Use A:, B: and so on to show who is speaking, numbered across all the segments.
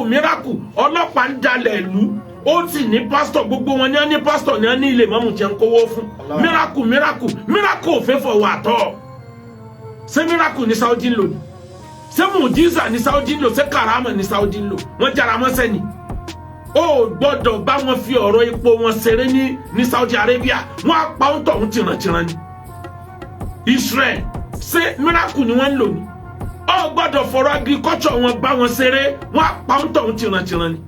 A: Miracle, miracle. Ọlọ́pàá ń dalẹ̀ ìlú, ó sì ní pásítọ̀. Gbogbo wọn ní wọ́n ní pásítọ̀, ní wọ́n ní ilé mọ́mù tí wọ́n ń kówó fún. Miracle, miracle, miracle ò fẹ́ fọwọ́ àtọ́. Ṣé miracle ní Saudi ń lò ní? Ṣé mujiza ní Saudi ń lò? Ṣé karama ní Saudi ń lò? Wọ́n jára mọ́sẹ́ ni. Ó gbọ́dọ̀ bá wọn fi ọ̀rọ̀ epo wọn ṣeré ní Saudi Arabia. Wọ́n á pa ń tọ̀hún tìrantìran ni. Israel, ṣé miracle ni wọ́n ń lò ní? Ó gbọ́dọ̀ fọ̀rọ̀ agriculture wọn bá wọn ṣeré. Wọ́n á pa ń tọ̀hún tìrantìran ni.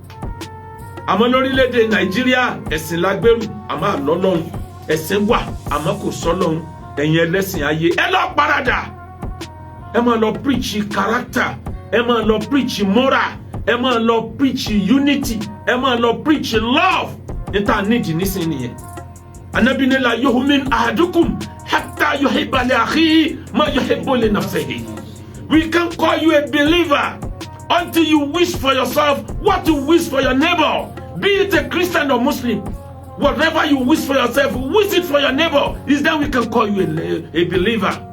A: Àmọ́ lórílẹ̀‐èdè Nàìjíríà, ẹ̀sìn lágbèrú, àmọ́ àlọ́lọ́hún. Ẹ̀sìn wà, àmọ́ kò sọ́lọ́hún. Ẹ̀yin ẹlẹ́sìn ayé, ẹ lọ paradà. Ẹ máa lọ preach character, ẹ máa lọ preach moral, ẹ máa lọ preach unity, ẹ máa lọ preach love. Níta nídìí nísìnyí nìyẹn. Anabi ní la yu'min ahadukum hatta yuhibba li akhihi ma yuhibbu li nafsihi. We can call you a believer until you wish for yourself what you wish for your neighbor, be it a Christian or Muslim. Whatever you wish for yourself, wish it for your neighbor, is then we can call you a believer.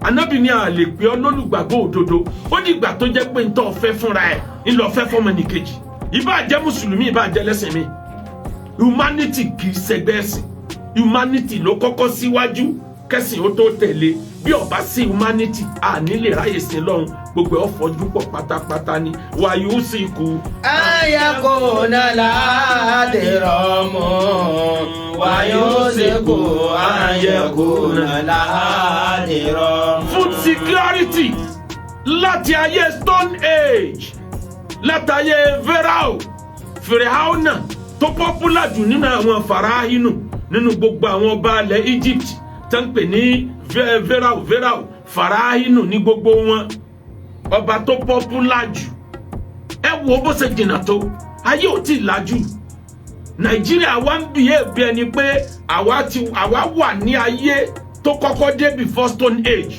A: Anabi ní a lè pè ọ́ lólùgbàgbọ́ òdodo, ó dìgbà tó jẹ́ pé ntọ́ fẹ́ fúnra ẹ̀ ńlọ fẹ́ fọmọnìkejì, ìbá jẹ́ mùsùlùmí, ìbá jẹ́ lẹ́sìn mi. Humanity kì í ṣẹgbẹ́ ẹ̀sìn. Humanity ló kọ́kọ́ síwájú kẹ́sìn ó tó tẹ̀lé. Bí ó bá sí humanity, a ní lè ráyè sí lọ́hùn. Gbogbo ẹ̀ ọ̀fọ́jú pọ̀ pátápátá ni wàyí sì kú.
B: أن يكون لها درهم ويوشك أن يكون لها درهم.
A: Food security, láti ayé Stone Age, látàyè Pharaoh, Fìrìhàwùnà tó popular jù nínú àwọn Farahinu, nínú gbogbo àwọn ọba ilẹ̀ Egypt tó ń pè ní Pharaoh, Pharaoh, Farahinu ní gbogbo wọn, ọba tó popular jù. Ẹ wo bó ṣe jìnnà tó, ayé ò tí ì lajú. Nàìjíríà wa ń bìyè bí ẹni pé àwa ti àwa wà ní ayé tó kọ́kọ́ dé before Stone Age.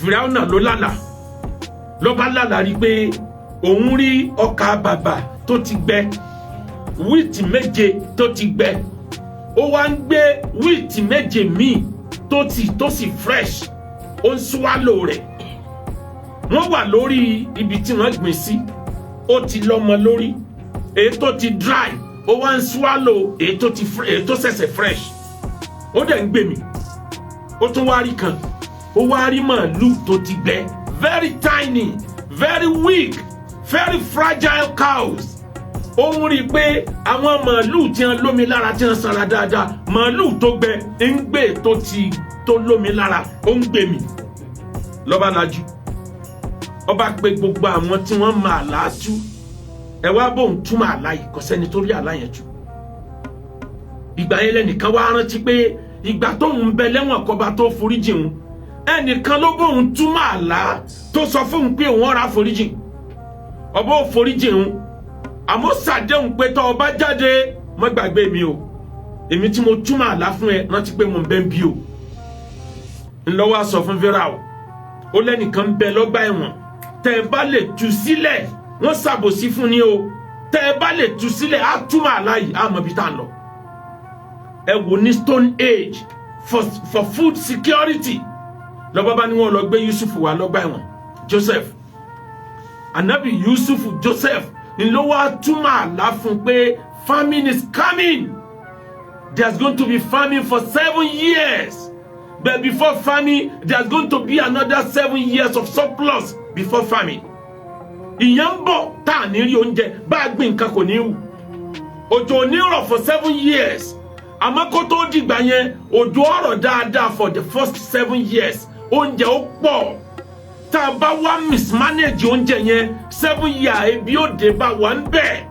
A: Fìràwọ̀nà ló lálàá, ló bá lálàá rí i pé òun rí ọkà bàbà tó ti gbẹ, wheat méje tó ti gbẹ. Ó wá ń gbé wheat méje míì tó sì fresh, ó ń swallow rẹ̀. Wọ́n wà lórí ibi tí wọ́n gbìn sí, ó ti lọ́mọ lórí. Èyí tó ti dry, ó wá ń swallow èyí tó ṣẹ̀ṣẹ̀ fresh, ó dẹ̀ ń gbé mi. Ó tún wá rí kan, ó wá rí màálù tó ti gbẹ, very tiny, very weak, very fragile cows. Ó ń rí i pé àwọn màálù tí wọ́n lómi lára, tí wọ́n sanra dáadáa, màálù tó gbẹ ń gbé tó ti tó lómi lára, ó ń gbé mi. Lọ́ba lajú, ọba pé gbogbo àwọn tí wọ́n máa láàtú, ẹ wá bóun túmọ̀ àlá yìí. Kò sẹ́ni tó rí àlá yẹn tú. Ìgbà yẹn lẹ́nìkan wá rántí pé ìgbà tóun ń bẹ lẹ́wọ̀n kọba tó foríjì òun, ẹnìkan ló bóun túmọ̀ àlá tó sọ fóun pé òun ọ̀rá foríjì, ọba ò foríjì òun, àmọ́ ṣàdéhùn pé tọ́ ọba jáde, má gbàgbé mi o, èmi tí mo túmọ̀ àlá fún ẹ, rántí pé mo ń bẹ́ ń bí o. Ńlọ́wọ́ sọ fún Fáráò, ó lẹ́nìkan ń bẹ lọ́gbà ẹ̀wọ̀n, tẹ́ ẹ bá lè tú sílẹ̀, wọ́n ṣàbòsí fún ni o, tẹ́ ẹ bá lè tú sílẹ̀, á túmọ̀ àlá yìí, á mọ̀ bí tá à ń lọ. Ẹ wò ní Stone Age, for food security, lọ́ba bá ní wọ́n lọ gbé Yusuf wá lọ́gbà ẹ̀wọ̀n. Joseph, Anabi Yusuf, Joseph ńlọ wá túmọ̀ àlá fún pé famine is coming. There's going to be famine for 7 years, but before famine, there's going to be another 7 years of surplus before famine. Ìyẹn ń bọ̀ tá à ní rí oúnjẹ, bá a gbìn nǹkan kò ní wù, òjò ò ní rọ̀ for 7 years. Àmọ́ kó tó dìgbà yẹn, òjò ọ̀rọ̀ dáadáa for the first 7 years, oúnjẹ ó pọ̀. Tá a bá wá mismanage oúnjẹ yẹn, 7 years ebi ó dé bá wà ń bẹ̀.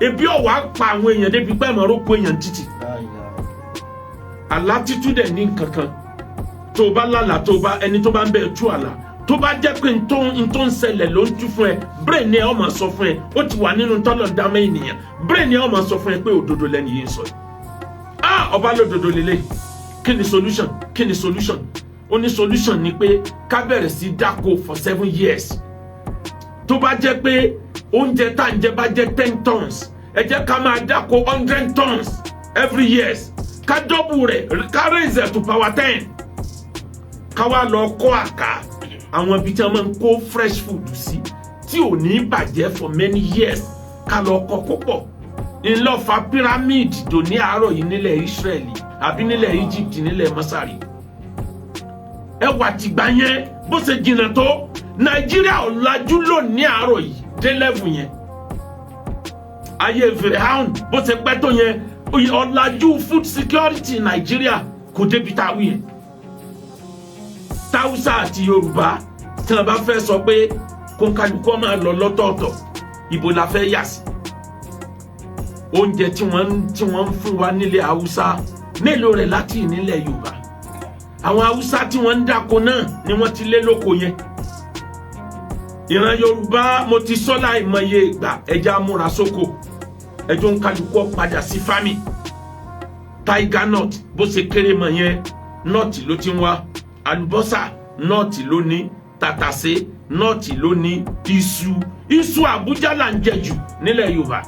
A: Ebi ó wá pa àwọn èèyàn débi pé ẹ̀mọ́ rókò èèyàn títì. Àlá títú dẹ̀ ní nǹkan kan. Tó o bá lálàá, tó o bá ẹni tó bá ń bẹ tú àlá, tó bá jẹ́ pé n tó ń ṣẹlẹ̀ ló ń tú fún ẹ, brain ẹ ó máa sọ fún ẹ, ó ti wà nínú tọ́lọ̀ dámẹ́ ènìyàn, brain ẹ ó máa sọ fún ẹ pé òdodo lẹ́nu yìí ń sọ yìí. Ah, ọba lódodo lélẹ̀. Kí ni solution? Kí ni solution? Ó ní solution ni pé ká bẹ̀rẹ̀ sí dáko for 7 years. Tó bá jẹ́ pé oúnjẹ tá à ń jẹ bá jẹ́ 10 tons, ẹ jẹ́ ká máa dáko 100 tons every years, ká double rẹ̀, ká raise it to power 10, ká wá lọ kọ́ àká, àwọn ibi tí wọ́n máa ń kó fresh food sí. Tí ò ní bàjẹ́ for many years, ká lọ kọ́ púpọ̀. Ńlọ́fà pyramid dò ní àárọ̀ yìí nílẹ̀ Israeli àbí nílẹ̀ Egypt, nílẹ̀ Masari. Ẹwà tìgbà yẹn bó ṣe jìnnà tó, Nàìjíríà ò lajú lónìí àárọ̀ yìí dé level yẹn. Ayé Firaun bó ṣe pẹ́ tó yẹn, ọ̀làjú food security Nàìjíríà kò débi táwí yẹn. Táwùsà àti Yorùbá, tí wọn bá fẹ́ sọ pé kónkálukú máa lọ lọ́tọ̀ọ̀tọ̀, ibo la fẹ́ yà sí? Oúnjẹ tí wọ́n ń fún wa nílẹ̀ Haúsá, mélòó rẹ̀ láti nílẹ̀ Yorùbá? Àwọn Haúsá tí wọ́n ń dáko náà ni wọ́n ti lé lóko yẹn. Ìran Yorùbá, mo ti sọ láìmọye ìgbà, ẹja múra sóko, ẹjọ́ ń kálukú padà sí farming. Tiger nut, bó ṣe kéré mọ̀ yẹn, north ló ti ń wá. Àlùbọ́sà, north ló ní. Tàtàṣé, north ló ní. Iṣu, iṣu Àbújá là ń jẹ jù nílẹ̀ Yorùbá.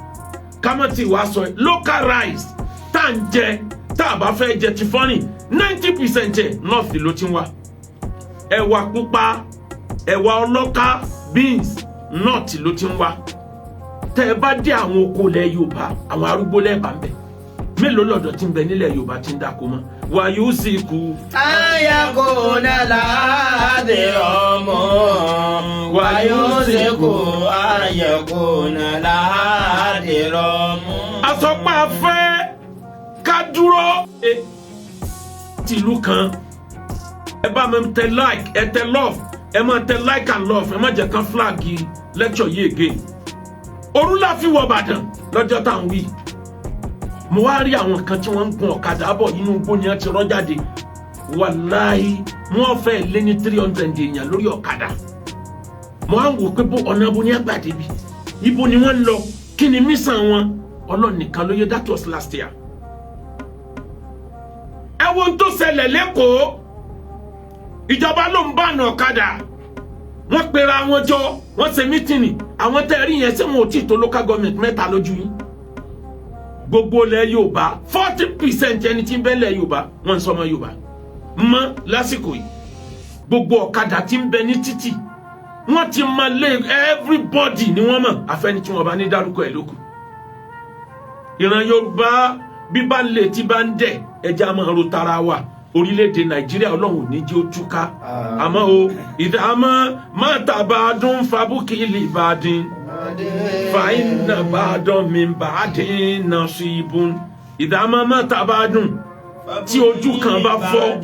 A: Kámọ́tì wàá sọ local rice tá à ń jẹ, tá a bá fẹ́ jẹ ti fọ́nì, 90% ẹ̀, north ló ti ń wá. Ẹ̀wà pupa, ẹ̀wà ọlọ́ka, beans, north ló ti ń wá. Tẹ́ ẹ bá dé àwọn oko ilẹ̀ Yorùbá, àwọn arúgbó lẹ́ẹ̀bà ń bẹ. Mélòó lọ́dọ̀ tí ń bẹ nílẹ̀ Yorùbá tí ń dáko mọ́? Wàyú sì kú.
B: أن يكون لها درهم ويوشك أن يكون لها درهم.
A: Àsọpá fẹ́ ká dúró tìlú kan. Ẹ bá mi tẹ like, ẹ tẹ love, ẹ máa tẹ like and love. Ẹ má jẹ́ kán flag lecture yìí again. Òru la fi wọ Ìbàdàn lọ́jọ́ tá à ń wí. Mo wá rí àwọn kan tí wọ́n ń gun ọ̀kadà bọ̀, inú igbó ni wọ́n ti rọ́ jáde. Wàláhí, wọ́n fẹ́ lé ní 300 èèyàn lórí ọ̀kadà. Mo á wò pé bó ọ̀nà ibo ni àgbà débi, ibo ni wọ́n ń lọ, kí ni mission wọn? Ọlọ́run nìkan ló yẹ. That was last year. Ẹ wo ohun tó ṣẹlẹ̀ lẹ́kọ̀ọ́. Ìjọba ló ń bá àna ọ̀kadà. Wọ́n pera wọn jọ, wọ́n ṣe meeting. Àwọn tẹ́ ẹ rí yẹn, ṣé wọn ò tí ì tó local government mẹ́ta lójú yín? Gbogbo ilẹ̀ Yorùbá, 40% ẹni tí ń bẹ ilẹ̀ Yorùbá, wọ́n ń sọmọ Yorùbá mọ́ lásìkò yìí. Gbogbo ọ̀kadà tí ń bẹ ní títì, wọ́n ti máa lé everybody ni wọ́n mọ̀, àfẹ́ni tí wọ́n bá ní dárúkọ ẹ̀ lókù. Ìran Yorùbá, bí bá ń lè tí bá ń dẹ̀, ẹja máa ro tara wa. Orílẹ̀-èdè Nàìjíríà, Ọlọ́run ò ní jẹ́ ó túká. Àmọ́ o, ìdààmú má tàbá dún fabúkì lè bá dín fàáyínà bá dán mi bá dín náà sí ibùn. Ìdààmú má tàbá dùn, tí ojú kan bá fọ́,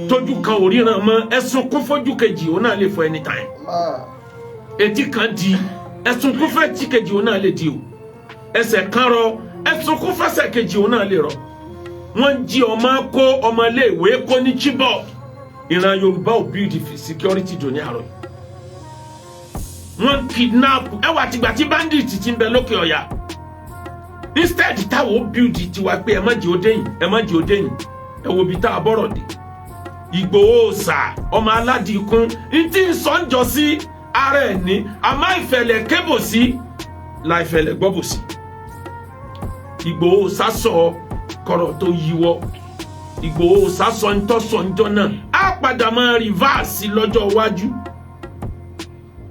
A: tójú kan ò ríran mọ́, ẹ sunkún fojú kejì, òun náà lè fọ́ anytime. Etí kan di, ẹ sunkún fẹ́ kejì, òun náà lè di o. Ẹsẹ̀ kan rọ, ẹ sunkún fẹsẹ̀ kejì, òun náà lè rọ. Wọ́n jí ọmọ kó, ọmọ iléèwé kó ní Chibok. Ìran Yorùbá ò build security dò ní àárọ̀ yìí. Wọ́n kidnap ẹwà tìgbà tí bandit ti ń bẹ lókè ọ̀yà. Instead táwọn ó build tiwa pé ẹ má jẹ́ ó déyìn, ẹ má jẹ́ ó déyìn. Ẹ wo ibi tá a bọ̀rọ̀ dé. Ìgbòho sà, ọmọ aládìkún n tí ń sọ́njọ sí ara ẹ̀ ní, àmọ́ ìfẹ̀lẹ̀ kébò sí láìfẹ̀lẹ̀ gbọ́bò sí. Ìgbòho sásọ kọ̀rọ̀ tó yíwọ́. Ìgbòho sásọ ntọ́sọ̀ njọ́ náà, á padà máa reverse lọ́jọ́ iwájú.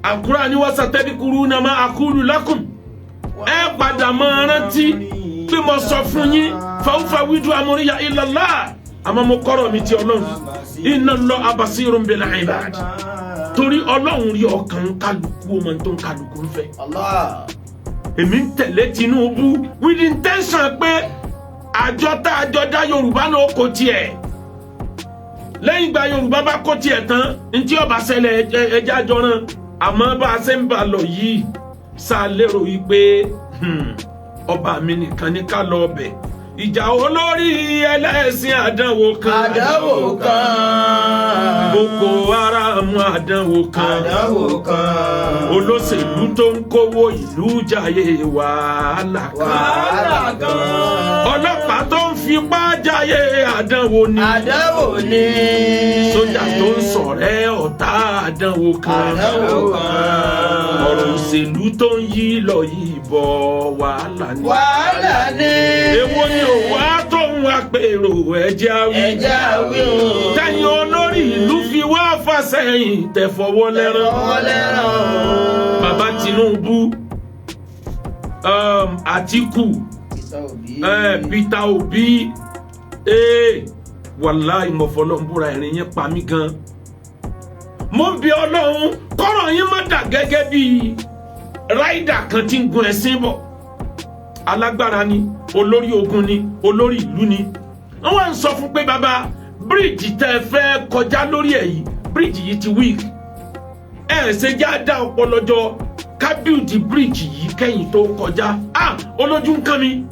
A: Àkúrà ni wọ́n sàtẹ́bí kúrú náà máa aqulu lakum. Ẹ padà máa rántí pé mo sọ fún yín. Fawufawidu amriya ilallah, àmọ́ mo kọ́rọ̀ mi ti Ọlọ́run. Inna Allaha basirun bil ibad, torí Ọlọ́run rí ọkàn kálukú, ọmọ tó ń kálukú ń fẹ́.
B: Allah.
A: Èmi ń tẹ̀lé Tinubu with intention pé àjọ tá a jọ dá, Yorùbá náà kó tiẹ̀. Lẹ́yìn ìgbà Yorùbá bá kó tiẹ̀ tán, ntí ó bá ṣẹlẹ̀, ẹjẹ́ àjọràn. Àmọ́ bá a ṣe ń bá a lọ yìí, sá lérò yìí pé ọba mi nìkan ní ká lọ ọbẹ̀ ìjà olórí ẹlẹ́sìn, àdánwò kan.
B: Àdánwò kan.
A: Boko Haram, àdánwò kan.
B: Àdánwò kan.
A: Olóṣèlú tó ń kówó ìlú jayé, wàhálà kan.
B: Wàhálà kan.
A: Ọlọ́pàá tó ń fipá jayé, àdánwò ni.
B: Àdánwò ni.
A: Sójà tó ń ṣọ̀rẹ́ ọ̀tá, àdánwò kan.
B: Àdánwò kan.
A: Ọ̀rọ̀ òṣèlú. Òṣèlú tó ń yí lọ yìí bọ̀, wàhálà ni.
B: Wàhálà ni.
A: Èwo ni òwò á tó ń wá pèrò ẹ̀jẹ̀ awí.
B: Ẹja wí o.
A: Tẹ̀yìn olórí ìlú fi wá fà sẹ́yìn, tẹ̀ fọwọ́ lẹ́rán.
B: Fọwọ́ lẹ́rán.
A: Bàbá Tinubu, Àtíkù,
B: Peter Obi.
A: Peter Obi, wàláì mọ̀fọ́lọ́mbúra, ẹ̀rín yẹn pa mí gan. Mo ń bi Ọlọ́run kọ́rọ̀ yín má dà gẹ́gẹ́ bí rider kan tí ń gun ẹṣin bọ̀. Alágbára ni, olórí ogun ni, olórí ìlú ni. Wọ́n wá ń sọ fún pé, bàbá, bíríìjì tẹ́ ẹ fẹ́ kọjá lórí ẹ̀ yìí, bíríìjì yìí ti weak. Ẹ ṣe já dá ọpọlọ jọ ká build bíríìjì yìí kẹ́yìn tó kọjá. Ah, olójú ń kán mi.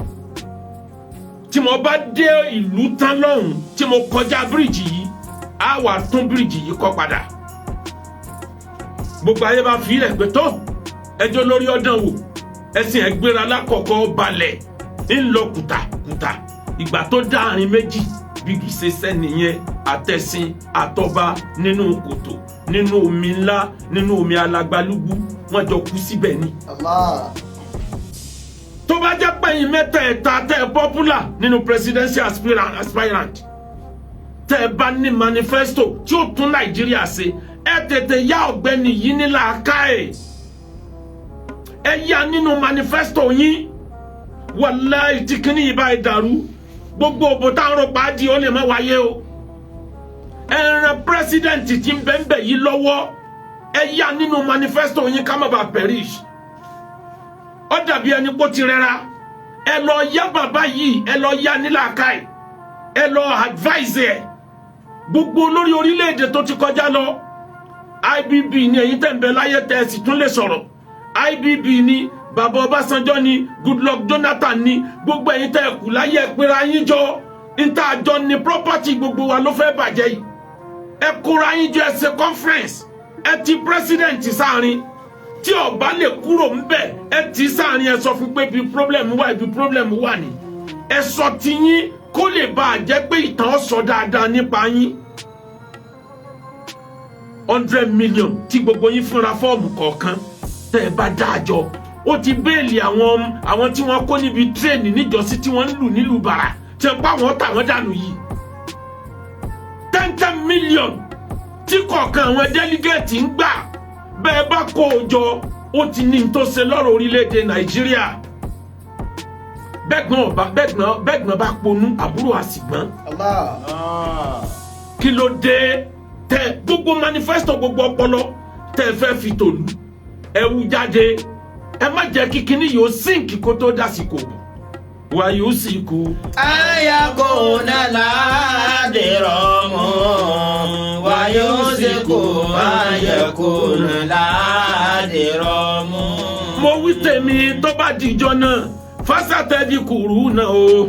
A: Tí mo bá dé ìlú tán lọ́hùn, tí mo kọjá bíríìjì yìí, á wà tún bíríìjì yìí kọ́ padà. Gbogbo ayé bá fi ilẹ̀ pé tó ẹjọ́ lórí ọdún wò, ẹsìn ẹgbẹ́ra lákọ̀ọ́kọ́ balẹ̀, ń lọ kùtàkùtà. Ìgbà tó dáàrin méjì, bí kì í ṣe sẹ́niyẹn, àtẹ̀sìn àtọba nínú kòtò, nínú omi ńlá, nínú omi alágbálúgbú, wọ́n jọ kú síbẹ̀ ni.
B: Allah.
A: Tó bá jẹ́ pẹ̀yìn mẹ́tẹ̀ẹ̀ta tẹ́ ẹ popular nínú presidential aspirant, tẹ́ ẹ bá ní manifesto tí ó tún Nàìjíríà ṣe, ẹ tètè yá ọ̀gbẹ́ni yìí ní làákàyè, ẹ yá nínú manifesto yín. Wàláì, tí kíní yìí bá ẹ dàrú, gbogbo òbò tá à ń rò pàdé, ó lè má wáyé o. Ẹ ràn president tí ń bẹ́ẹ̀ bẹ́ẹ̀ yìí lọ́wọ́, ẹ yá nínú manifesto yín ká má bàa perish. Ó dàbí ẹni pó ti rẹra. Ẹ lọ yá bàbá yìí, ẹ lọ yá nílàákàyè, ẹ lọ advise ẹ. Gbogbo olórí orílẹ̀-èdè tó ti kọjá lọ, IBB ni, ẹ̀yin tẹ̀ ń bẹ láyé tẹ̀ ẹ sì tún lè sọ̀rọ̀, IBB ni, bàbá Ọbásanjọ́ ni, Goodluck Jonathan ni, gbogbo ẹ̀yin tẹ̀ ẹ kù láyé, ẹ pera yín jọ. Níta àjọ ni property gbogbo wa ló fẹ́ bàjẹ́ yìí. Ẹ kóra yín jọ, ẹ ṣe conference, ẹ ti president sáàrin. Tí ó bá lè kúrò ńbẹ̀, ẹ ti sáàrin, ẹ sọ fún pé ibi problem wà, ibi problem wà ní. Ẹ sọ tiyín kó lè bá a jẹ́ pé ìtàn sọ dáadáa nípa yín. 100 million tí gbogbo yín fúnra fọ́ọ̀mù kọ̀ọ̀kan, tẹ́ ẹ bá dájọ́, ó ti bail àwọn tí wọ́n kó níbi train níjọ́sí tí wọ́n ń lù nílùú bàrà, tí wọ́n pa wọ́n tà wọ́n dànù yìí. 10 10 million tí kọ̀ọ̀kan àwọn delegate ń gbà, bẹ́ẹ̀ bá kó o jọ, ó ti ní tó ṣe lọ́rọ̀ orílẹ̀-èdè Nàìjíríà. Bẹ́gbọ́n ọba bẹ́gbọ́n bẹ́gbọ́n bá ponú, àbúrò àsìgbọ́n.
B: Allah.
A: Kí ló dé tẹ gbogbo manifesto, gbogbo ọpọlọ tẹ fẹ́ fi tòlú ẹ wú jáde? Ẹ má jẹ́ kí kinní yìí ó sink kó tó dásìkò wà yóò sì kú.
B: Ayakuna ládìrọ̀mù wàyúsíkù ayakuna ládìrọ̀mù.
A: Mo wí tèmi, tó bá dìjọ náà, fásátẹ́dì kùrú náà o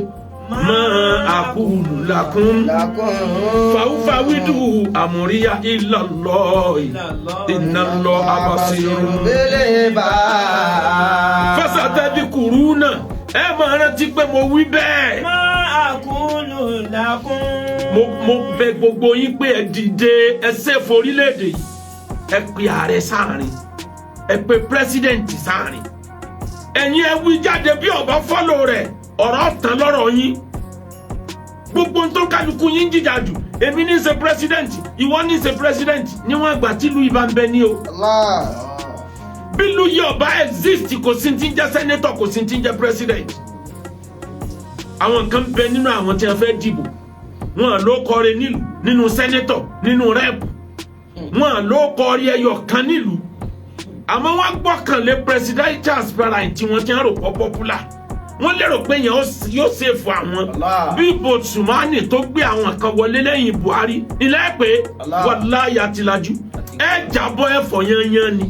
A: mọ àkùlù làkún fàwùfàwídù àmúríyá ìlàlọ́ ìnàlọ́ abasirun.
B: Bẹ́lẹ̀ bá.
A: Fásátẹ́dì kùrú náà, ẹ máa rántí pé mo wí bẹ́ẹ̀.
C: Má àkúlù lákún.
A: Mo bẹ̀ gbogbo yín pé ẹ dìde, ẹ save orílẹ̀-èdè yìí. Ẹ pe ààrẹ sáàrin, ẹ pe president sáàrin, ẹ̀yin ẹ wí jáde. Bí ọba follow rẹ̀, ọ̀rọ̀ tán lọ́rọ̀ yín. Gbogbo tó kálukú yín jìjà jù, èmi ní í ṣe president, ìwọ ní í ṣe president, níwọ̀n ìgbà tílu ìbá ń bẹ ní o.
B: Allah.
A: Bí ìlú yìí ọba exist, kò sí ti ń jẹ́ senator, kò sí ti ń jẹ́ president. Àwọn kan bẹ nínú àwọn tí wọ́n fẹ́ dìbò, wọn ló kọrin nílùú, nínú senator, nínú rep, wọn ló kọrin ẹyọ kan nílùú, àmọ́ wọ́n gbọ́kànlé presidential aspirant tí wọ́n ti ń rò pọ̀ popular, wọ́n lérò pé yẹn yóò ṣe fún àwọn.
B: Allah.
A: Bí Botsumani tó gbé àwọn kan wọlé lẹ́yìn Buhari ilé pé
B: Allah.
A: wàláyà àtìlájú, ẹ jábọ́ ẹ̀fọ́ yanyan ni,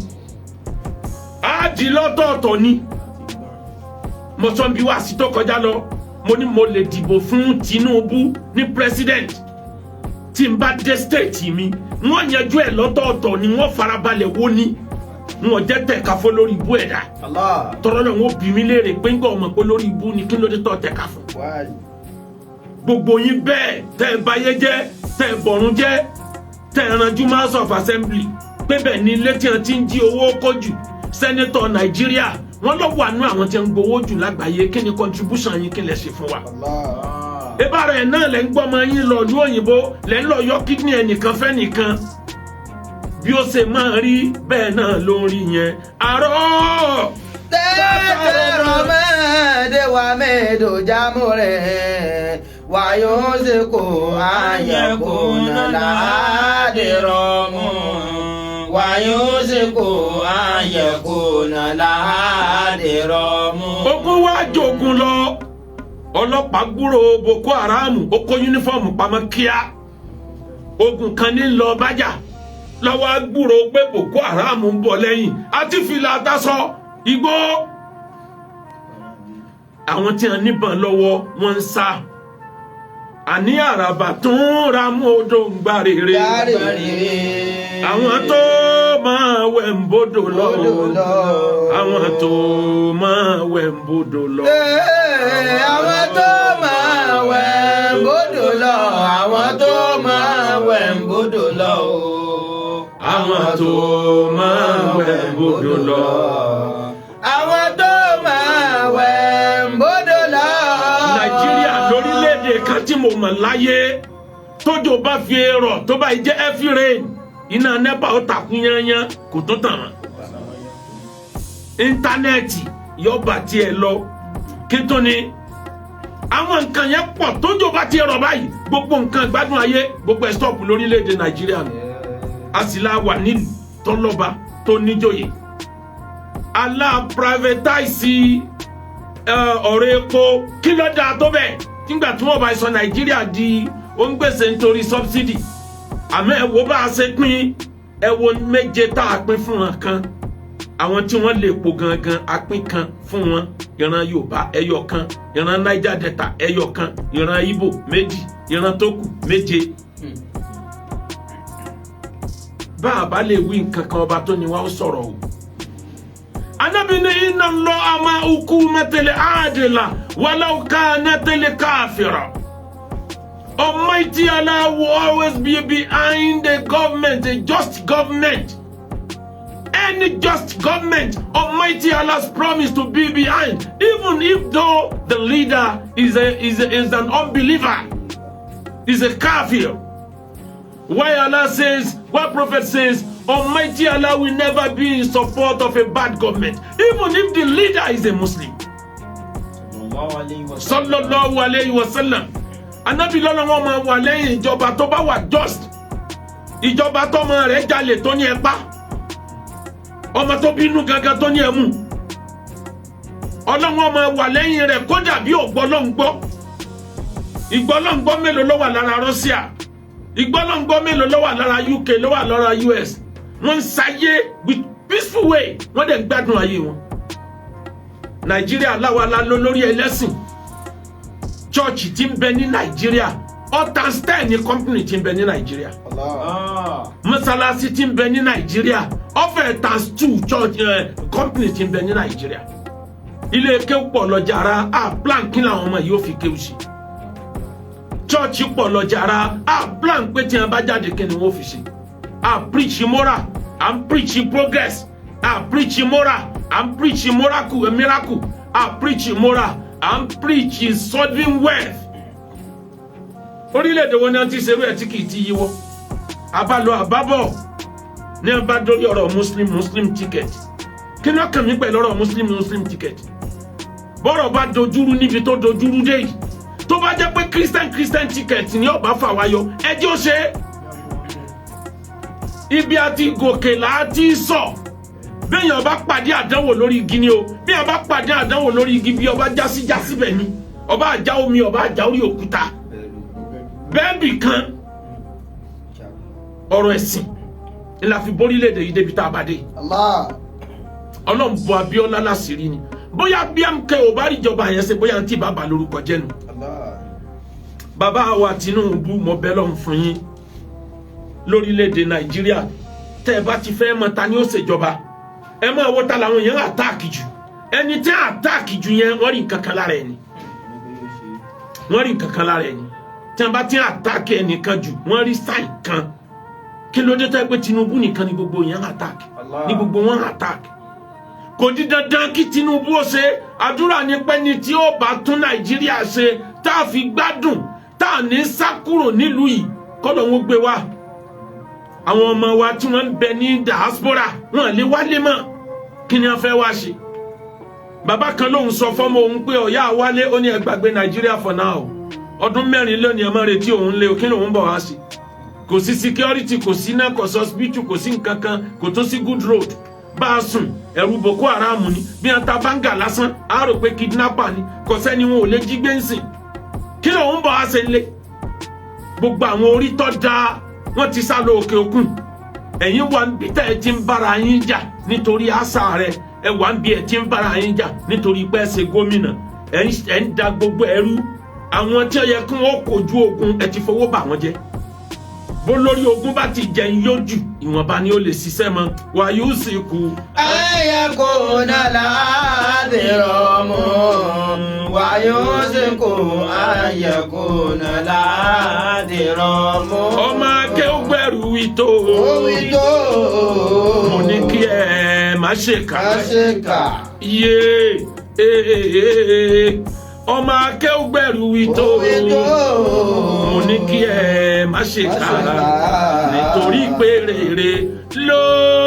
A: á di lọ́tọ̀ọ̀tọ̀ ni. Mo sọ bí wá sí tó kọjá lọ, mo ní mo lè dìbò fún Tinubu ní president. Tí n bá dé state mi, wọ́n yanjú ẹ̀ lọ́tọ̀ọ̀tọ̀ ni, wọ́n farabalẹ̀ wo ni, wọ́n jẹ́ tẹ̀ka fún lórí ibú ẹ̀dá.
B: Allah.
A: Tọrọ náà, wọ́n bí mi léèrè pé ńgbà ọmọ pé lórí ibú ni, kí ló dé tọ́ tẹ̀ka fún?
B: Why?
A: Gbogbo yín bẹ́ẹ̀, tẹ́ ẹ báyé jẹ́, tẹ́ ẹ bọ̀rún jẹ́, tẹ́ ẹ ranjú House of Assembly pé bẹ́ẹ̀ ni ilé tí wọ́n ti ń jí owó kó jù. Senator Nàìjíríà, wọ́n lọ wà nú àwọn tí ń gbowó jù lágbàáyé. Kí ni contribution yín? Kí lẹ ṣe fún wa? Ìbára ẹ̀ náà lẹ́ ń gbọ́ ọmọ yín lọ ìlú òyìnbó, lẹ́ ń lọ yọ kidney ẹnìkan fẹ́ nìkan. Bí ó ṣe máa rí bẹ́ẹ̀ náà ló ń rí yẹn àárọ̀.
B: Tẹ́tẹ̀rọ mẹ́ẹ̀ẹ́dẹ́ wa mẹ́ẹ̀ẹ́dọ̀ jámúrẹ̀ wàyọ̀ọ́sẹ̀kọ̀ àyẹ̀kùnà láàdìrọ̀ mú wàyọ̀ọ́sẹ̀kọ̀ àyẹ̀kùnà láàdìrọ̀ mú.
A: Ogun wá jogun lọ. Ọlọ́pàá gbúrò Boko Haram, ó kó uniform pamọ́ kíá. Ogun kan ní lọ bájà lọ́wọ́ gbúrò pé Boko Haram ń bọ̀ lẹ́yìn, àti fìlà àtàsọ igbó. Àwọn tí wọn níbọn lọ́wọ́, wọ́n ń sá. Àní àràbà tó ń ra mú odò ń gbà rere. Àwọn tó máa wẹ̀ ń bódò lọ, àwọn tó máa wẹ̀ ń bódò lọ.
B: Àwọn tó máa wẹ̀ ń bódò lọ, àwọn tó máa wẹ̀ ń bódò lọ o.
A: Àwọn tó máa wẹ̀ ń bódò lọ.
B: Àwọn tó máa wẹ̀ ń bódò lọ.
A: Nàìjíríà lórílẹ̀‐èdè kan tí mo mọ̀ láyé, tójò bá fi rọ̀, tó bá jẹ́ heavy rain, iná NEPA ó takú yányán, kò tó tàn wọ́n. Internet yóò bá tiẹ̀ lọ. Kí tó ni àwọn nǹkan yẹn pọ̀. Tójò bá ti rọ̀ báyìí, gbogbo nǹkan gbádùn ayé, gbogbo ẹ̀ stop lórílẹ̀‐èdè Nàìjíríà nù. A sì la wà nílùú tó lọ́ba, tó níjòyè. Alá privatize ọ̀rọ̀ epo, kí ló dáa tó bẹ́ẹ̀ nígbà tí wọ́n bá sọ Nàìjíríà di òǹgbèsè nítorí subsidy? Àmọ́ ẹ wo bá a ṣe pín, ẹ wo méje tá a pín fún wọn kan. Àwọn tí wọ́n lè po gangan, a pín kan fún wọn. Ìran Yorùbá ẹyọ kan, ìran Niger Delta ẹyọ kan, ìran Ìgbò méjì, ìran tó kù méje. Bá a bá lè wí nǹkan kan, ọba tó ní wa ó sọ̀rọ̀ o. Anabi ní إن الله مع الحكومة العادلة ولو كانت الكافرة. Almighty Allah will always be behind the government, a just government. Any just government, Almighty Allah's promise to be behind, even if though the leader is an unbeliever, is a kafir. Why Allah says, what Prophet says, Almighty Allah will never be in support of a bad government, even if the leader is a Muslim. صلى الله عليه وسلم. Anabi lọ́nà wọn máa wà lẹ́yìn ìjọba tó bá wà just. Ìjọba tọmọ rẹ̀ jalè tó ní ẹ pa. Ọmọ tó bínú gangan tó ní ẹ mú. Ọlọ́wọ́n máa wà lẹ́yìn rẹ̀ kódà bí ògbọ́lọ́ngbọ́. Ìgbọ́lọ́ngbọ́ mélòó ló wà lára Russia? Ìgbọ́lọ́ngbọ́ mélòó ló wà lára UK, ló wà lára US? Wọ́n ń sayé with peaceful way, wọ́n dẹ̀ ń gbádùn ayé wọn. Nàìjíríà láwa la lọ lórí ẹlẹ́sìn. Church tí ń bẹ ní Nàìjíríà, ọ̀tàn ní company tí ń bẹ ní Nàìjíríà. Mọ́sálásí tí ń bẹ ní Nàìjíríà, ọ̀fẹ́ times two church company tí ń bẹ ní Nàìjíríà. Ilé kéwù pọ̀ lọ́jàrá, a plan kí làwọn ọmọ yìí ó fi kéwù sí. Church pọ̀ lọ́jàrá, a plan pé tí wọ́n bá jáde, kí ni wọ́n fi ṣe. A preach moral, à ń preach progress, a preach moral, à ń preach miracle, miracle, a preach moral, à ń preach solving wealth. Orílẹ̀-èdè wo ni wọ́n ti ṣerú ẹ̀ tí kì í ti yíwọ́? Àbálọ àbábọ̀ ní wọ́n bá dórí ọ̀rọ̀ Muslim Muslim ticket. Kí ló kàn mí pẹ̀lú ọ̀rọ̀ Muslim Muslim ticket? Bọ́rọ̀ bá dojúrú níbi tó dojúrú dé yìí, tó bá jẹ́ pé Christian Christian ticket ni ọba fà wáyọ, ẹjẹ́ ó ṣe é. Ibi àti gòkè láti sọ. Béèyàn bá pàdé àdánwò lórí igi ni o. Bí ọba pàdé àdánwò lórí igi, bí ọba jásí jásí bẹ̀ ni, ọba àjá omi, ọba àjá orí òkúta bẹ́ẹ̀bì kan. Ọ̀rọ̀ ẹ̀sìn ni la fi borílẹ̀-èdè yìí débi tá a bá dé.
B: Allah.
A: Ọlọ́run bọ Abíọ́lá láṣìírí ni. Bóyá bí MK ò bá rí ìjọba yẹn ṣe, bóyá ntí bàbá lórúkọ jẹ́ nu.
B: Allah.
A: Bàbá wa Tinubu, mo bẹ̀ lọ́hùn fún yín lórílẹ̀‐èdè Nàìjíríà. Tẹ́ ẹ bá ti fẹ́ mọ ta ni ó ṣèjọba, ẹ máa wo ta làwọn èèyàn attack jù. Ẹni tí attack jù yẹn, wọ́n rí nǹkan kan lára ẹni, wọ́n rí nǹkan kan lára ẹni. Tí wọ́n bá ti attack ẹnìkan jù, wọ́n rí sign kan. Kí ló dé tó yẹ pé Tinubu nìkan ni gbogbo èèyàn attack
B: Allah.
A: ní gbogbo wọn attack? Kò di dandan kí Tinubu ó ṣe. Àdúrà ní pẹ́ni tí ó bá tún Nàìjíríà ṣe, tá a fi gbádùn, tá a ní sá kúrò nílùú yìí, kọ́ lòun gbé wá. Àwọn ọmọ wa tí wọ́n ń bẹ ní diaspora, wọn lè wálé mọ́. Kí ni wọ́n fẹ́ wá ṣe? Bàbá kan lòun sọ fọ́mọ òun pé ọ̀yá wálé. Ó ní, "Ẹ gbàgbé Nàìjíríà for now. Ọdún 4 lónìí, ẹ má retí òun lé o." Kí lòun bọ̀ wá sí? Kò sí security, kò sí iná, kò sí hospital, kò sí nǹkan kan, kò tó sí good road. Bá a sùn, ẹ̀rù Boko Haram ni. Bí wọ́n ta báńgà lásán, á rò pé kidnapper ni. Kò sẹ́ni wọn ò lè jí gbé ń sìn. Kí lòun bọ̀ wá ṣe lé? Gbogbo àwọn orí tó dáa, wọ́n ti sá lọ òkè òkun. Ẹ̀yin wà ń bí tẹ́ ẹ ti ń bára yín jà nítorí àṣà rẹ. Ẹ wà ń bí ẹ ti ń bára yín jà nítorí pé ẹ ṣe gómìnà. Ẹ ń da gbogbo ẹrú. Àwọn tí ó yẹ kí wọ́n kojú ogun, ẹ ti fowó bà wọ́n jẹ́. Bó lórí ogun bá ti jẹun yójú, ìwọ̀nba ni ó lè ṣiṣẹ́ mọ́ wà yóò sì kú.
B: أن يكون العذرم ويوشك أن يكون العذرم.
A: Ọmọ akéwògbẹ̀rù ìtò.
B: Omi tó.
A: Mo ní kí ẹ má ṣe kà.
B: Má ṣe kà.
A: Yé ọmọ akéwògbẹ̀rù ìtò.
B: Omi tó.
A: Mo ní kí ẹ má ṣe
B: Má
A: kà
B: ṣe kà.
A: nítorí pé rere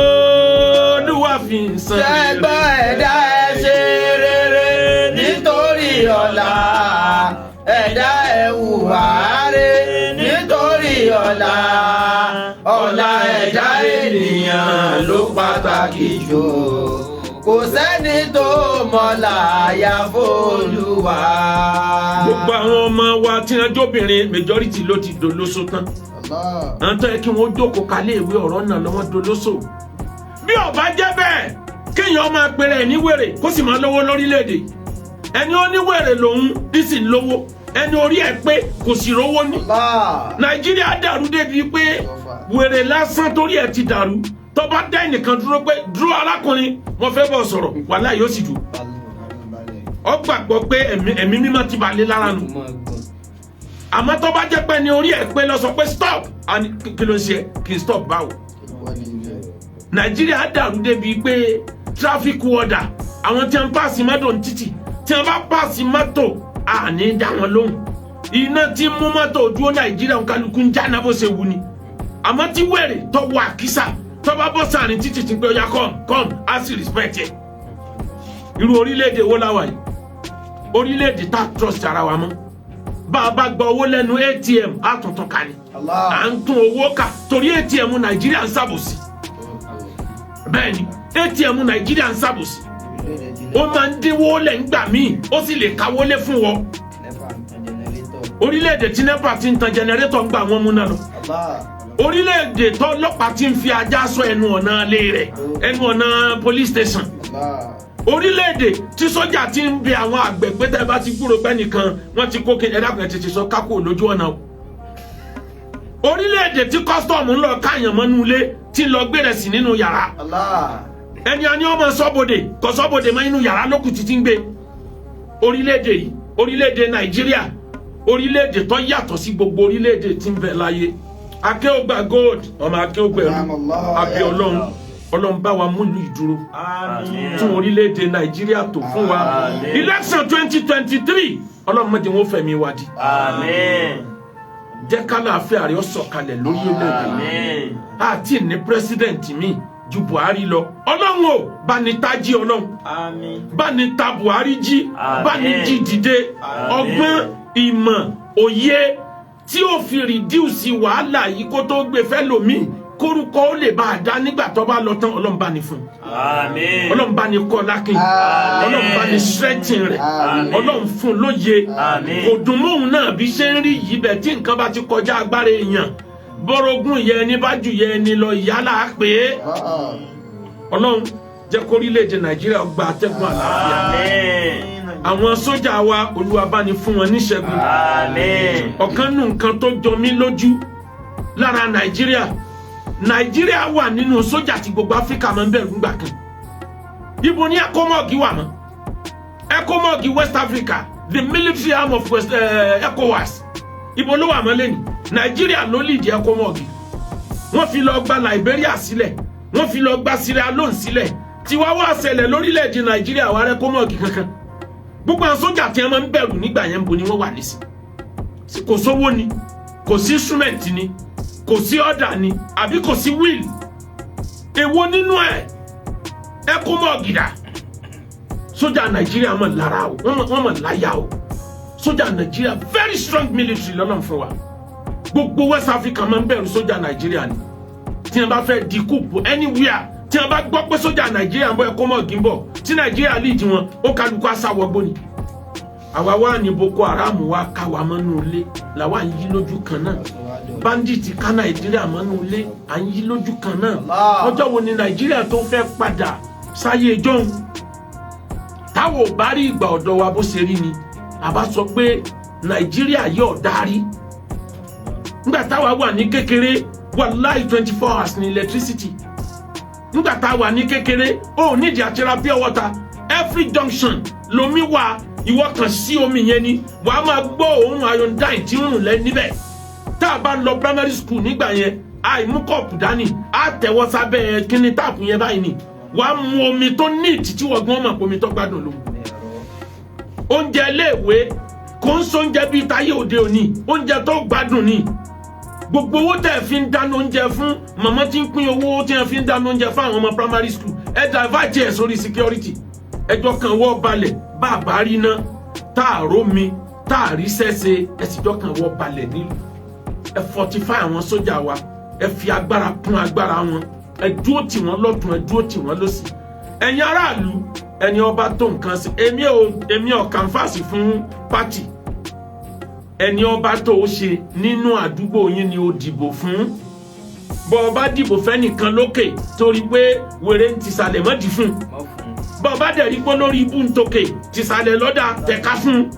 A: lÓlúwa fi ń san.
B: Ṣẹ́gbọ́n, ẹ̀dá ẹ ṣe rere nítorí ọ̀la. Ẹ̀dá ẹ hùwà rere nítorí ọ̀la. Ọ̀la ẹ̀dá ènìyàn ló pàtàkì jù. Kò sẹ́ni tó mọ̀la àyàf'Olúwa.
A: Gbogbo àwọn ọmọ wa tí wọ́n jóbìnrin, majority ló ti dolóso tán.
B: Allah.
A: Àwọn tó yẹ kí wọ́n jókòó kalẹ̀ ìwé ọ̀rọ̀ náà lọ́wọ́ dolóso. Bí ó bá jẹ́ bẹ́ẹ̀, kéèyàn máa pèrè ẹ̀ ní wèrè, kó sì máa lówó lórílẹ̀‐èdè. Ẹni ó ní wèrè lòun bí sì ń lówó, ẹni orí ẹ̀ pé kò sì rówó ní.
B: Allah.
A: Nàìjíríà dàrú débi pé wèrè lásán torí ẹ̀ ti dàrú, tó bá dá ẹnìkan dúró pé, "Dúró, arákùnrin, mo fẹ́ bọ̀ sọ̀rọ̀," wàhálà yóò sì dùn. Ọ gbàgbọ́ pé ẹ̀mí mímọ́ ti bà lé lára nù. Àmọ́ tó bá jẹ́ pé ní orí ẹ̀ pé lọ sọ pé, "Stop," àní kí ló ń ṣe? Kí n stop báwo? Nàìjíríà dàrú débi pé traffic warder, àwọn tí wọ́n ń pàṣẹ mọ́tò ní títì, tí wọ́n bá pàṣẹ mọ́tò, àní dá wọn lóhùn. Iná tí ń mú mọ́tò dúró Nàìjíríà, ń kálukú ń jáná bó ṣe wù ni. Àmọ́ tí wèrè tó wọ àkísà tó bá bọ́ sàárín títì tí pé, "Ó yá, come, come," á sì respect ẹ̀. Irú orílẹ̀-èdè wo la wà yìí? Orílẹ̀-èdè tá a trust ara wa mọ́. Bá a bá gba owó lẹ́nu ATM, á tuntun kà ní.
B: Allah.
A: À ń tún owó kà torí ATM Nàìjíríà ń ṣàbòsí. Bẹ́ẹ̀ ni, ATM Nàìjíríà ń ṣàbòsí. Ó máa ń dínwó lẹ̀ ńgbà míì, ó sì lè káwó lé fún wọn. Orílẹ̀-èdè tí NEPA ti ń tan generator ń gbà wọ́n múná lọ.
B: Allah.
A: Orílẹ̀-èdè tọ́lọ́pàá ti ń fi ajá sọ ẹnu ọ̀nà ilé rẹ̀, ẹnu ọ̀nà police station.
B: Allah.
A: Orílẹ̀-èdè tí sójà ti ń bẹ àwọn àgbẹ̀ pé tẹ́ bá ti gbúrò pẹ́ nìkan wọ́n ti kó kéde, ẹ̀dá kan tètè sọ kákò lójú ọ̀nà o. Orílẹ̀-èdè tí custom ń lọ káyàn mọ́nú ilé, tí ń lọ gbé rẹ̀ sí nínú yàrá.
B: Allah.
A: Ẹni a ní ọmọ sọ́bodè kò sọ́bodè mọ́, inú yàrá lókù títí ń gbé. Orílẹ̀-èdè yìí, orílẹ̀-èdè Nàìjíríà, orílẹ̀-èdè tó yàtọ̀ sí gbogbo orílẹ̀-èdè tí ń bẹ láyé. Akéwògbà gold, ọmọ akéwògbẹ̀rú, àbí Ọlọ́run, Ọlọ́run bá wa múlùú ìdúró.
C: Àmín.
A: Tún orílẹ̀-èdè Nàìjíríà tó fún wa.
C: Àmín.
A: Election 2023, Ọlọ́run má jẹ́ wọ́n fẹ̀mí wa di.
C: Àmín.
A: Jẹ́ kálàáfíà rẹ̀ ó sọ̀kalẹ̀ lórí orílẹ̀-èdè.
C: Àmín.
A: Àti ní president mi ju Buhari lọ. Ọlọ́run ò bá ní tají, Ọlọ́run.
C: Àmín.
A: Bá ní ta Buhari jí.
C: Àmín.
A: Bá ní jí dìde.
C: Àmín.
A: Ọgbọ́n, ìmọ̀, òye tí ó fi reduce wàhálà yìí kó tó gbé fẹ́ lòmíì, kórúkọ ó lè bá a dá nígbà tó bá lọ tán, Ọlọ́run bá ní fún un.
C: Àmín.
A: Ọlọ́run bá ní kọ́ lákìn.
B: Àmín.
A: Ọlọ́run bá ní strengthen rẹ̀.
B: Àmín.
A: Ọlọ́run fún un lóye.
C: Àmín.
A: Kò dùn mọ́hun náà bí ṣe ń rí yìí bẹ́ẹ̀. Tí nǹkan bá ti kọjá agbára èèyàn, bọ́rọ̀gùn yẹ ẹni bá jù yẹ ẹni lọ, ìyálà pé Ọlọ́run jẹ́ kórílẹ̀-èdè Nàìjíríà gba atẹ́gùn àlàáfíà.
C: Àmín.
A: Àwọn sójà wa, Olúwa bá ní fún wọn níṣẹ́gun.
C: Àmín.
A: Ọ̀kan nù nǹkan tó jọ mí lójú lára Nàìjíríà, Nàìjíríà wà nínú sójà tí gbogbo Áfíríkà máa ń bẹ̀rù ńgbà kan. Ibo ní ECOMOG wà mọ́? ECOMOG West Africa, the military arm of West ECOWAS, ibo ló wà mọ́ lẹ́nu? Nàìjíríà ló lead ECOMOG. Wọ́n fi lọ gba Liberia sílẹ̀, wọ́n fi lọ gba Sierra Leone sílẹ̀. Tí Tiwa wá ṣẹlẹ̀ lórílẹ̀‐èdè Nàìjíríà wa rẹ kó mọ̀ọ́kì kankan. Gbogbo àwọn sójà tí wọ́n máa ń bẹ̀rù nígbà yẹn, ń bo ni wọ́n wà nísìn? Kò sówó ni, kò sí instrument ni, kò sí order ni, àbí kò sí will? Èwo nínú ẹ̀? Ẹ kó mọ̀ọ́gì dà? Sójà Nàìjíríà mọ̀ lára o, wọ́n mọ̀ láyà o. Sójà Nàìjíríà, very strong military lọ́nà fún wa. Gbogbo West Africa máa ń bẹ̀rù sójà Nàìjíríà ni. Tí wọ́n bá fẹ́ di coup anywhere, tí wọ́n bá gbọ́ pé sójà Nàìjíríà ń bọ̀, ẹ̀kọ́ mọ̀ gímbọ̀ tí Nàìjíríà lead wọn, ó kálukú aṣáwọgbó ni. Àwa wá ní Boko Haram wa ká wa mọ́nú ilé, làwa ń yí lójú kan náà. Bandit ká Nàìjíríà mọ́nú ilé, à ń yí lójú kan náà.
B: Allah.
A: Ọjọ́ wo ni Nàìjíríà tó fẹ́ padà sáyé jọ́hún? Táwọn ò bá rí ìgbà ọ̀dọ́ wa bó ṣe rí ni, àbá sọ pé Nàìjíríà yóò darí. Nígbà táwa wà ní kékeré, wàláì, 24 hours ní electricity. Nígbà táwa wà ní kékeré, ó nídìí àti ra pure water. Every junction lomi wà. Ìwọ kàn sí omi yẹn ni wàá máa gbọ́ òórùn iodine tí ń rùn lẹ́ níbẹ̀. Tá a bá lọ primary school nígbà yẹn, àìmú kọ́ọ̀pù dání, á tẹ̀wọ́ sábẹ́ kíní tap yẹn báyìí ni wàá mu omi tó neat, tí wọ́n gbọ́n mọ̀ pé omi tó gbádùn ló. Oúnjẹ iléèwé kò ń sóúnjẹ bíi táyé òde òní, oúnjẹ tó gbádùn ni. Gbogbo owó tẹ̀ fi ń dáná oúnjẹ fún màmá tí ń pín owó tí wọ́n fi ń dáná oúnjẹ fún àwọn ọmọ primary school, ẹ divert ẹ̀ sórí security. Ẹjọ́ kan wọ́ balẹ̀. Bá a bá rí ná, tá a rómi, tá a rí sẹ́sẹ́, ẹ sì jọ́ kan wọ́ balẹ̀ nílùú. Ẹ fortify àwọn sójà wa, ẹ fi agbára kún agbára wọn, ẹ dúró tì wọ́n lọ́tún, ẹ dúró tì wọ́n lọ́sì. Ẹ̀yin aráàlú, ẹni ọba tó nǹkan sí, èmi ò canvass fún party. Ẹni ọba tó o ṣe nínú àdúgbò yín ni o dìbò fún. Bọ́ ọba dìbò fẹ́nìkan lókè torí pé wèrè ń tìsàlẹ̀, mọ́ dì fún. Bọ́ ọba dẹ̀ rí pé lórí ibú ń tòkè, tìsàlẹ̀ lọ́dà tẹ̀ka fún.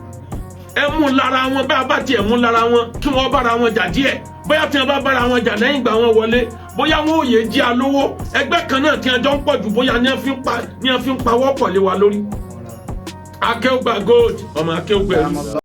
A: Ẹ mú lára wọn. Bá a bá tiẹ̀ mú lára wọn, kí wọ́n bára wọn jà díẹ̀. Bóyá tí wọ́n bá bára wọn jà lẹ́yìn ìgbà wọn wọlé, bóyá wọn ò yé jí alówó ẹgbẹ́ kan náà tí wọ́n jọ ń pọ̀ jù, bóyá ní wọ́n fi ń pawọ́ pọ̀ lé wa lórí. Akéwùgbà gold, ọmọ akéwùgbà ẹrú.